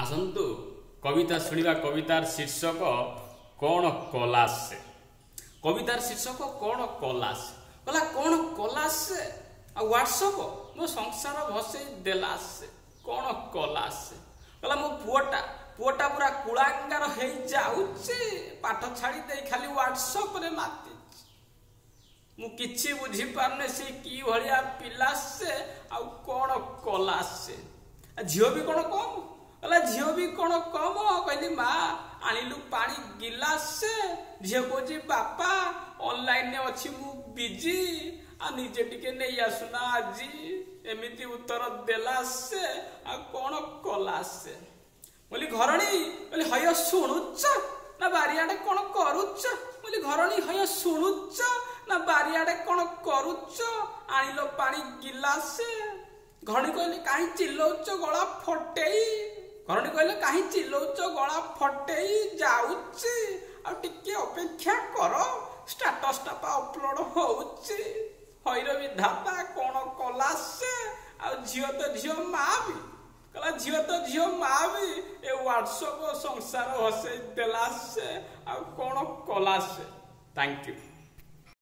ଆସନ୍ତୁ କବିତା ଶୁଣିବା। କବିତାର ଶୀର୍ଷକ କ'ଣ କଲା ସେ। କବିତାର ଶୀର୍ଷକ କ'ଣ କଲା ସେ। କହିଲା କ'ଣ କଲା ସେ, ଆଉ ହ୍ୱାଟ୍ସଅପ୍ ମୋ ସଂସାର ଭସେଇ ଦେଲା ସେ, କ'ଣ କଲା ସେ। କହିଲା ମୋ ପୁଅଟା ପୁରା କୁଳାଙ୍ଗାର ହେଇଯାଉଛି, ପାଠ ଛାଡ଼ି ଦେଇ ଖାଲି ହ୍ୱାଟ୍ସଅପ୍ରେ ମାତିଛି। ମୁଁ କିଛି ବୁଝିପାରୁନି ସେ କି ଭଳିଆ ପିଲା ସେ, ଆଉ କ'ଣ କଲା ସେ। ଝିଅ ବି କ'ଣ କମ୍? କହିଲା ଝିଅ ବି କ'ଣ କମ୍? କହିଲି ମା ଆଣିଲୁ ପାଣି ଗିଲାସେ, ଝିଅ କହୁଛି ବାପା ଅନଲାଇନରେ ଅଛି ମୁଁ ବିଜି, ଆଉ ନିଜେ ଟିକେ ନେଇ ଆସୁନା ଆଜି। ଏମିତି ଉତ୍ତର ଦେଲା ସେ, ଆଉ କ'ଣ କଲା ସେ। ବୋଲି ଘରଣୀ କହିଲି ହୟ ଶୁଣୁଛ ନା ବାରିଆଡେ କ'ଣ କରୁଛ? ବୋଲି ଘରଣୀ ହୟ ଶୁଣୁଛ ନା ବାରିଆଡେ କ'ଣ କରୁଛ? ଆଣିଲ ପାଣି ଗିଲାସେ। ଘରଣୀ କହିଲେ କାହିଁ ଚିଲଉଛ ଗଳା ଫଟେଇ? ଘରଣୀ କହିଲେ କାହିଁ ଚିଲଉଛ ଗଳା ଫଟେଇ? ଯାଉଛି ଆଉ ଟିକେ ଅପେକ୍ଷା କର, ଷ୍ଟାଟସଟା ପା ଅପଲୋଡ ହଉଛି। ହଇର ବିଧାତା କ'ଣ କଲା ସେ, ଆଉ ଝିଅ ତ ଝିଅ ମା ବି। କହିଲା ଝିଅ ତ ଝିଅ ମା ବି ଏ ହ୍ୱାଟ୍ସଅପ୍ ସଂସାର ଭସେଇ ଦେଲା ସେ, ଆଉ କ'ଣ କଲା ସେ। Thank you.